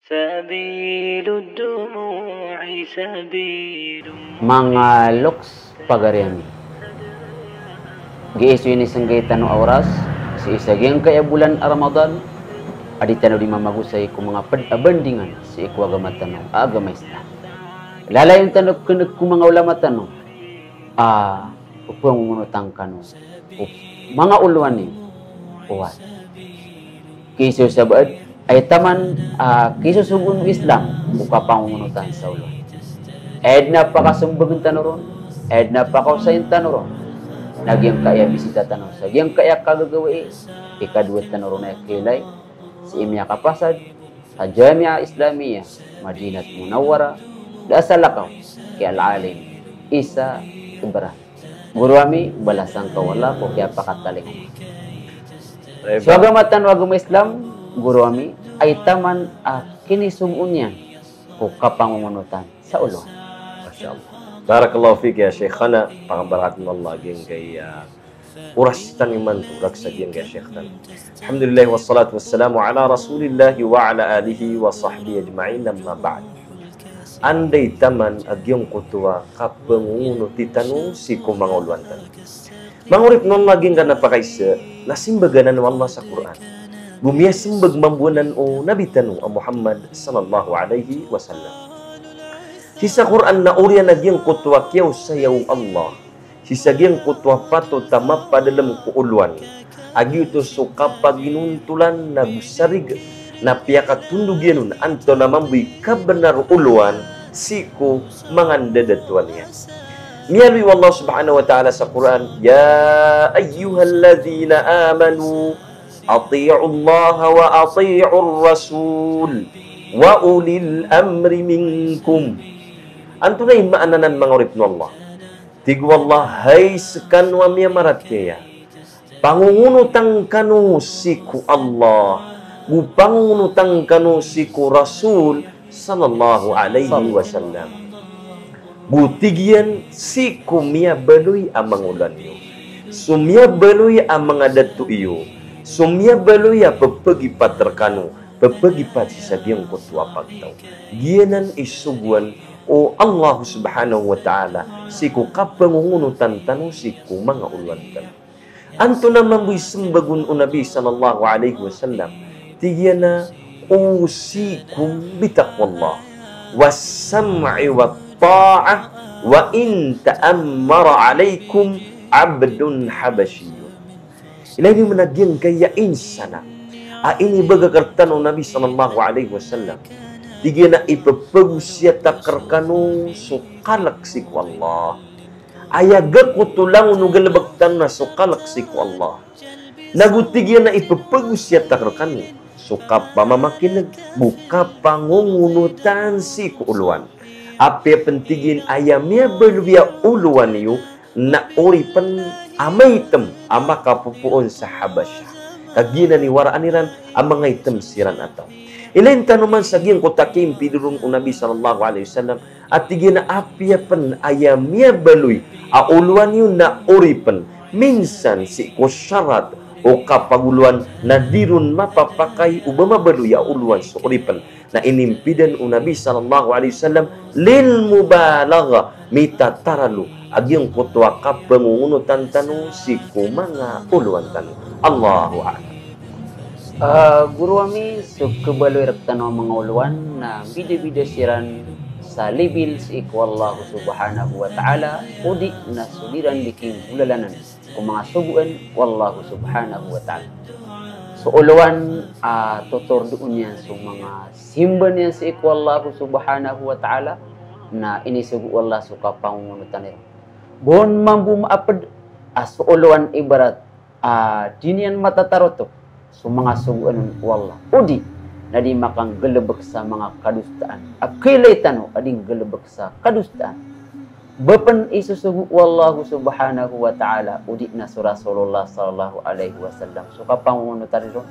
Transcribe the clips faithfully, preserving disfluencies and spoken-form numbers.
سبيل الدموع سبيل. Manga loks pagari ami. Gii so inisnggay tano a oras sii sa giyangkaya bolan a Ramadan a di tano di mamagosay ko manga pd a bandingan sii ko agama tano a agama Islam. Lalayon tano kn ko manga ulama tano a o pangongonotan kano o manga olowan iyo. Oway. Kisosabaad, aya taman a kisosogoon o Islam ko kapangongonotan sa olowan. Aya dn a pakasmbagn tano ron, aya dn a pakaosayin tano ron na giyangkaya bisita tano sa giyangkaya kagagawii, ikadowa tano ron a kailay sii miyakapasad sa Jamiah Islamiyah Madinat Munawwarah, da salakaw ki Al-Alim Isa Ibrahim. Goro ami, balasan ka o Allah ko kiyapakatalingoma. So agama tano a agama Islam, goro ami, aya taman a kinisogoon iyan ko kapangongonotan sa olowan. Masha Allah. Barakallahu fik ya Shaykhana, pangabarakat o Allah giyangkaya oras tano imanto, raksa giyangkaya Shaykh tano. Alhamdulillah, wassalatu wassalamu ala Rasulillah wa ala alihi wa sahbihi ajma'in, amma ba'd. Anday taman a giyangkoto a kapangongonoti tano sii ko manga olowan tano. Manga oripn o Allah, giyangkanan a pakaisa na simbagan anan o Allah sa Qur'an. Go miyasmbag mambo anan o Nabi tano a Muhammad sallallahu alaihi wasallam. Sii sa Qur'an na oriyan a giyangkoto a kiyaosaya o Allah sii sa giyangkoto a patot a mapadalm ko olowan a giyoto so kapaginontolan ago sarig, na piyakatondog iyan on antonaa mambo i kabnar o olowan sii ko manga ndadatoan iyan. Miyaaloy o Allah subhanahu wa ta'ala sa Qur'an, "Ya ayyuhalladhina amanu, ati'ullaha wa ati'ur rasul, wa ulil amri minkum." Antonaa i maana anan, manga oripn o Allah? Tig o Allah, hay skano a miyamaratiyaya, pangongonotan kano sii ko Allah, go pangongonotan kano sii ko Rasul sallallahu alaihi wasallam. Go tig iyan sii ko miyabaloy a manga olowan iyo, so miyabaloy a manga dato iyo, so miyabaloy a pphagipat rkano, pphagipat sii sa giyangkoto a pagtaw. Giyanan i sogoan o Allah subhanahu wa ta'ala sii ko kapangongonotan tano sii ko manga olowan tano. Antonaa mambo i smbag on o Nabi sallallahu alaihi wasallam? Tig iyan a, "Usikum bitaqwallah, was sam'i wat ta'ah, wa in ta'ammara alaikum abdun habashiyun." Ilay niyo man a giyangkaya insan a inibagak rktano o Nabi sallallahu alaihi wasallam. Tig iyan a, "Ipphagosiyat akn rkano so kalk sii ko Allah." Aya gakn oto langon o galbk tano na so kalk sii ko Allah. Na go tig iyan a ipphagosiyat akn rkano so kapamamakin'g go kapangongonotan sii ko olowan. Apiya pn tig iyan aya miyabaloy a olowan iyo na oripn a maitm a makapopoon sa Habasha. Ka giyanan i waraan iran a manga itm siran a taw. Ilay tano man sa giyangkoto a kimpidi ron o Nabi sallallahu alaihi wasallam, a tig iyan a apiya pn aya miyabaloy a olowan iyo na oripn, minsan sii ko sarat o kapagolowan na di ron mapapakay o ba mabaloy a olowan so oripn. Na inimpidan o Nabi sallallahu alaihi wasallam lil mubalagha, mitataralo a giyangkoto a kapangongonotan tano sii ko manga olowan tano. Allahu a'lam. Ah, goro ami, so kabaloy rktano a manga olowan na bidabida siran sa level sii ko Allah subhanahu wa ta'ala, odi na so di ran di kimbolalan ko manga sogoan o Allah subhanahu wa ta'ala. So olowan a totordoon iyan so manga simba niyan sii ko Allah subhanahu wa ta'ala, na inisogo o Allah so kapangongonotan iran. Boon mambo maapd a so olowan ibarat a di niyan matatarotop so manga sogoan on o Allah, odi na di makanggalbk sa manga kadosaan a kailay tano a di nggalbk sa kadosaan. Ba pn isosogo o Allah subhanahu wa ta'ala odi na so Rasulullah sallallahu alaihi wasallam so kapangongonotan iran.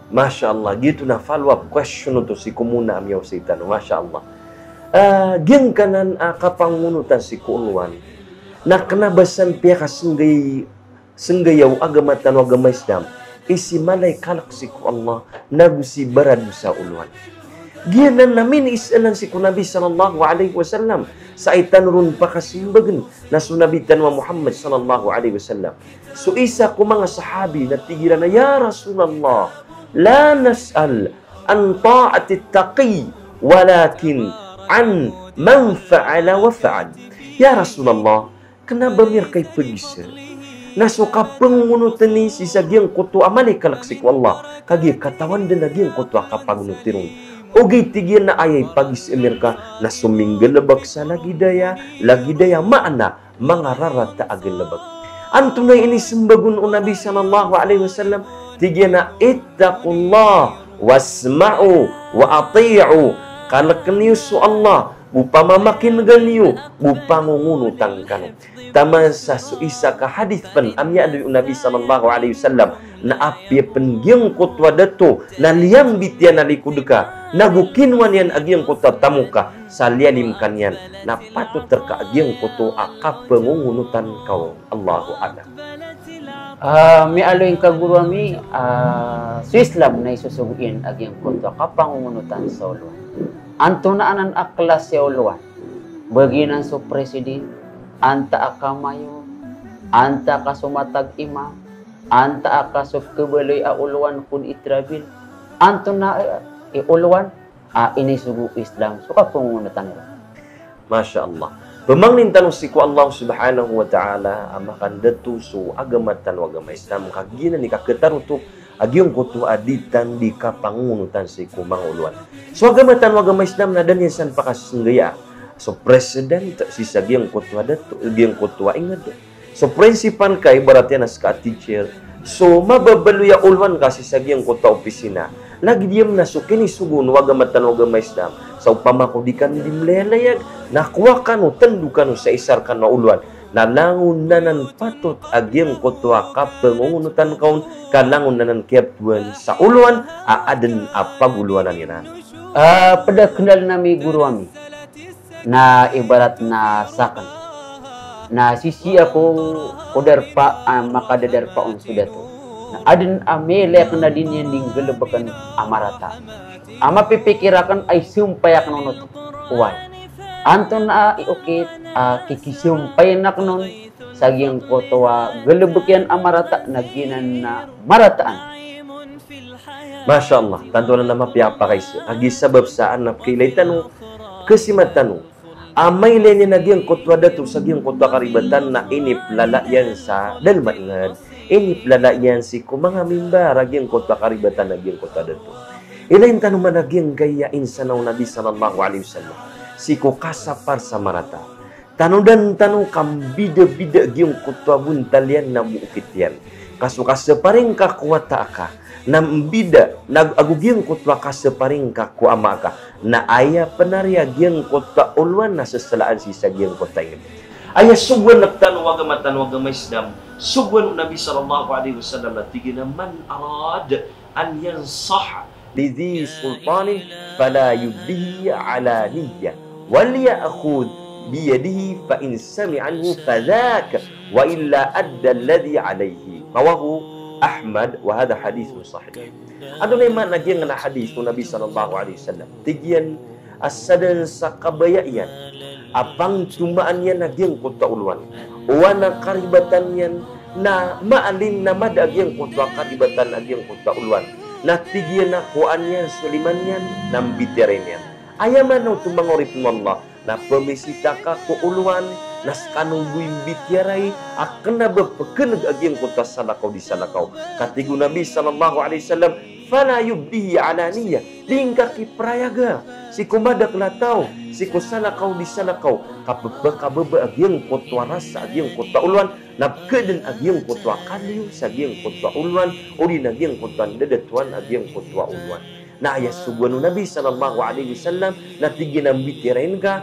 Masha Allah, giyoto na follow up question oto sii ko mona a miyaosay tano. Masha Allah. Ah, giyangkanan a kapangongonotan sii ko olowan na kna ba san piyakasnggay, snggaya o agama tano a agama Islam i si mala i kalk sii ko Allah nago si baradosa a olowan. Giyanan na miniisalan sii ko Nabi sallallahu alaihi wasallam. Sa aya tano ron pakasimbagn na so Nabi tano a Muhammad sallallahu alaihi wasallam. So isa ko manga sahabi na tig iran a, "Ya Rasulullah, la nas'al an ta'atit taqi, walakin an man fa'ala wa fa'al." Ya Rasulullah, kna ba mi rka ipagisa na so kapangongonotn i sii sa giyangkoto a mala i kalk sii ko Allah, kagiya katawan dn a giyangkoto a kapangonoti ron. Ogaid tig iyan na aya ipagisa mi rka na so minggalbk sa lagid aya, lagid aya maana, manga rarata a galbk. Antonaa i inismbag on o Nabi sallallahu alaihi wasallam? Tig iyan a, "Ittaqullah wasma'u wa ati'u." Kalkn iyo so Allah, go pamamakinega niyo, go pangongonotan kano. Taman sa so isa ka hadith pn a miyaaloy o Nabi sallallahu alaihi wasallam na apiya pn giyangkoto a dato na liyambit iyan a likod ka, na go kinowa niyan a giyangkoto a tamok ka sa liyalim ka niyan, na patot rka a giyangkoto a kapangongonotan ka on. Allahu a'lam. Ah, miyaaloy ngka guro ami, ah, so Islam na isosogo iyan a giyangkoto a kapangongonotan sa olowan. Antonaa anan a klasi a olowan? Ba giyanan so president, antaa ka mayor, antaa ka so matag imam, antaa ka so kabaloy a olowan kon i trabil, antonaa i olowan a inisogo o Islam so kapangongonotan iran? Masha Allah. Pamangnin tano sii ko Allah subhanahu wa ta'ala a makandato so agama tano a agama Islam, ka giyanan i kakhatarotop a giyangkoto a di tano di kapangongonotan sii ko manga olowan. So agama tano a agama Islam na da niyan san pakasnggayaa so president sii sa giyangkoto a dato, giyangkoto a ingd. So principal ka, ibarat iyan a ska a teacher. So mababaloy a olowan ka sii sa giyangkoto a opisina. Lagid iyan na so kinisogo o agama tano a agama Islam, sa opama ko di kano di mlayalayag, na kowa kano, tndo kano sa isa rkano a olowan, na langon anan patot a giyangkoto a kapangongonotan ka on, ka langon anan kiyaptowan sa olowan a adn a pagolowanan iran. Ah, pd a knaln ami guro ami na ibarat na sakn na sisii ako ko darpa a makadadarpa on so dato. Na adn a miyailay akn a di niyan di nggalbkn a marata a mapipikir akn a isampay akn on oto. Oway. Antonaa i okit a kikisampayan akn on sa giyangkoto a galbk iyan a marata na giyanan na marataan. Masha Allah, tanto anan a mapiya a pakaiza. Kagiya sabap sa anan a pkailay tano, khasima tano a mailay niyan a giyangkoto a dato sa giyangkoto a karibatan na iniplala iyan sa dalm a ingd. Iniplala iyan sii ko manga mimbar a giyangkoto a karibatan a giyangkoto a dato. Ilayin tano man a giyangkaya insan o Nabi sallallahu alaihi wasallam sii ko kasapar sa marata. Tanodan tano ka mbidabida a giyangkoto a bontal iyan na bo okit iyan. Ka so kasapari ngka ko wata aka na mbida, na ago giyangkoto a kasapari ngka ko ama aka, na aya pn ari a giyangkoto a olowan na sasalaan sii sa giyangkoto a ingd. Aya sogoan rktano o agama tano a agama Islam, sogoan o Nabi sallallahu alaihi wasallam na tig iyan a, "Man arada an yansaha li dhi sultanin fala yubdihi alaniya, wal ya'khudh biyadihi fa in sami'a anhu fadhaka, wa illa adda alladhi alayhi." Rawahu Ahmad, wa hadha hadithun sahih. Antonaa i maana giyangkanan a hadith o Nabi sallallahu alaihi wasallam? Tig iyan a sadn sa kabaya iyan a pangtomaan iyan a giyangkoto a olowan, oway na karibatan iyan, na maalin na mada a giyangkoto a karibatan a giyangkoto a olowan, na tig iyan a kowaan iyan so lima niyan na mbitiyarai niyan. Aya maana oto manga oripn o Allah, na pamisita ka ko olowan na skano bo imbitiyarai a kna ba pkhan'g a giyangkoto a salakaw di salakaw. Ka tig o Nabi sallallahu alaihi wasallam, "Fala yubdihi alaniya." Di ngka kiprayaga sii ko madakl a taw, sii ko salakaw di salakaw, ka pphakababa a giyangkoto a rasa a giyangkoto a olowan, na pkhadn a giyangkoto a kaliyo sa giyangkoto a olowan, odi na giyangkoto a ndadatoan a giyangkoto a olowan. Na aya sogoan o Nabi sallallahu alaihi wasallam na tig iyan a mbitiyarai ngka,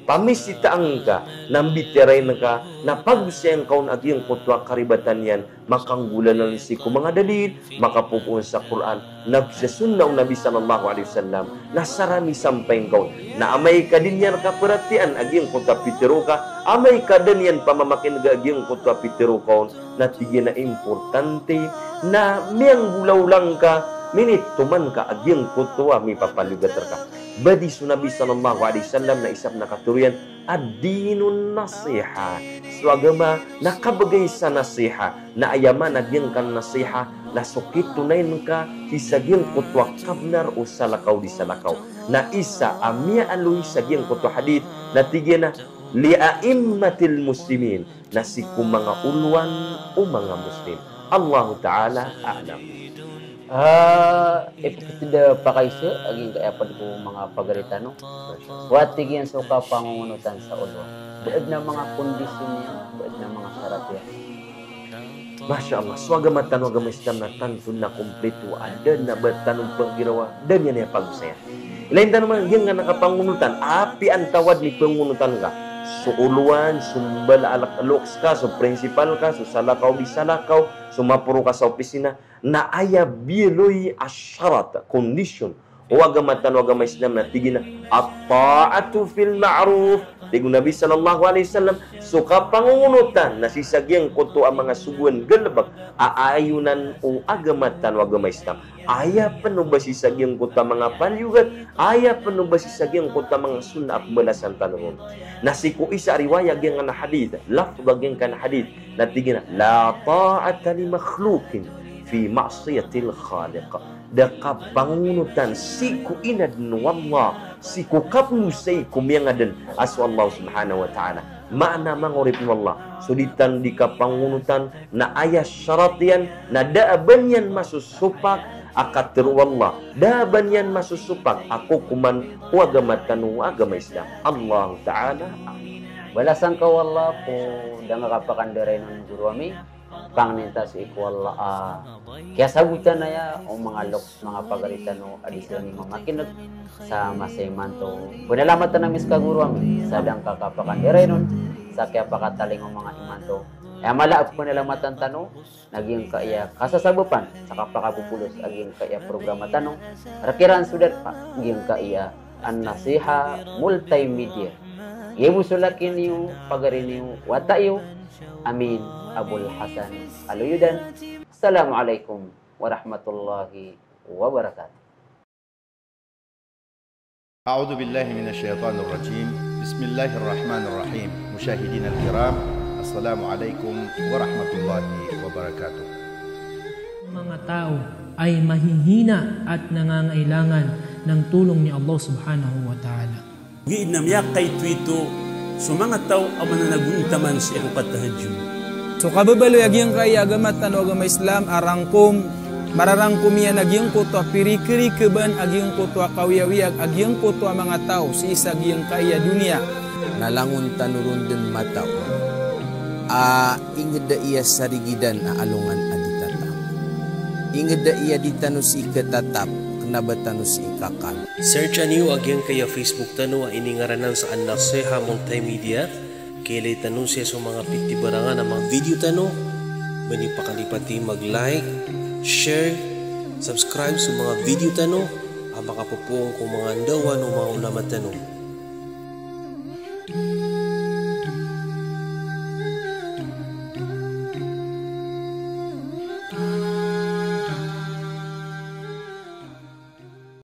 pamisitaan ka, na mbitiyarai ngka, na pagosaya ngka on a giyangkoto a karibatan iyan, makanggolalan sii ko manga dalil, makapopoon sa Qur'an, na go sa sunnah o Nabi sallallahu alaihi wasallam, na sarani sampay ngka on. Na amay ka di niyan rka paratiyayaan a giyangkoto a pitharo ka, amay ka da niyan pamamakin'ga a giyangkoto a pitharo ka on, na tig iyan a importante, na miyanggolaola ngka, minitoman ka a giyangkoto a mipapaliyogat rka. Ba di so Nabi sallallahu alaihi wasallam na isa pn a katharo iyan, "Ad-dinun nasiha." So agama na kabgay sa nasiha. Na aya maana giyangkai a nasiha na so kitonayn ka sii sa giyangkoto a kabnar o salakaw di salakaw. Na isa a miyaaloy sa giyangkoto a hadith na tig iyan a, "Li a'immatil muslimin." Na sii ko manga olowan o manga Muslim. Allahu ta'ala a'lam. Ah, ipkitda pakaiza a giyangkaya pd ko manga pagari tano. Wata giyan so kapangongonotan sa olowan. Ba adn a manga kondisyon iyan, ba adn a manga sarat iyan. Masha Allah. So agama tano a agama Islam na tanto na komplito a da a ba tano pagirawa, da niyan aya pagosayan. Ilay tano man giyangkanan a kapangongonotan, apiya antawaa dn i pangongonotan ka. So olowan, so mbala a loks ka, so principal ka, so salakaw di salakaw, so maporo ka sa opisina. Na aya biyaloy a sarat, condition o agama tano a agama Islam na tig iyan a, "At-ta'atu fil ma'ruf." Tig o Nabi sallallahu alaihi wasallam, so kapangongonotan na sii sa giyangkoto a manga sogoan galbk a ayonan o agama tano a agama Islam. Aya pn o ba sii sa giyangkoto a manga paliyogat, aya pn o ba sii sa giyangkoto a manga sunnah a pmbalasan tano ron. Na sii ko isa a riwaya giyangkanan a hadith, lafdh a giyangkanan a hadith, na tig iyan a, "La ta'ata li makhluqin fi ma'siyatil khaliq." Da kapangongonotan sii ko inadn o Allah, sii ko kapngosay ko miyangadn a so Allah subhanahu wa ta'ala. Maana, manga oripn o Allah, so di tano di kapangongonotan na aya sarat iyan na da a ba niyan masosopak a katharo o Allah, da a ba niyan masosopak a kokoman o agama tano a agama Islam. Allahu ta'ala a'lam. Balasan ka o Allah ko da nga kapakandarainon, guro ami. Pangnin ta sii ko Allah a kiyasabotan aya o manga loks, manga pagari tano a di siran i mamakin'g sa masa imanto. Pnalamatan ami ska, guro ami, sa da nga kapakandarainon sa kiyapakatalingoma ngka imanto. Aya mala a pnalamatan tano na giyangkaya kasasabapan sa kapakapopolos a giyangkaya programa tano. Rk iran so darpa giyangkaya An-Nasiha Multimedia. Giya bo so laki niyo, pagari niyo, wata iyo, Amin Abul Hasan Aloyodan. Assalamu alaikum warahmatullahi wabarakatuh. أعوذ بالله من الشيطان الرجيم. بسم الله الرحمن الرحيم. مشاهدينا الكرام، السلام عليكم ورحمة الله وبركاته. Manga taw ay mahihina at nangangailangan ng tulong ni Allah Subhanahu wa Ta'ala. Giya na miyakaitoito so manga taw a mananagontaman sii ko katahajjud. So kababaloy a giyangkaya agama tano a agama Islam a rangkom, mararangkom iyan a giyangkoto a pirikirikban, a giyangkoto a kawiyawiyag, a giyangkoto a manga taw sii sa giyangkaya doniya. Na langon tano ron dn mataw a ingd a aya sarigidan a alongan a di tatap. Ingd a aya di tano sii khatatap, kna ba tano sii kakal. Search-a niyo a giyangkaya Facebook tano a iningaranan sa An-Nasiha Multimedia. Kailay tano sii so manga pitibarangan a manga video tano. Ba niyo pakalipati mag-like, share, subscribe so manga video tano a makapopoon ko manga ndawan o manga ulama tano.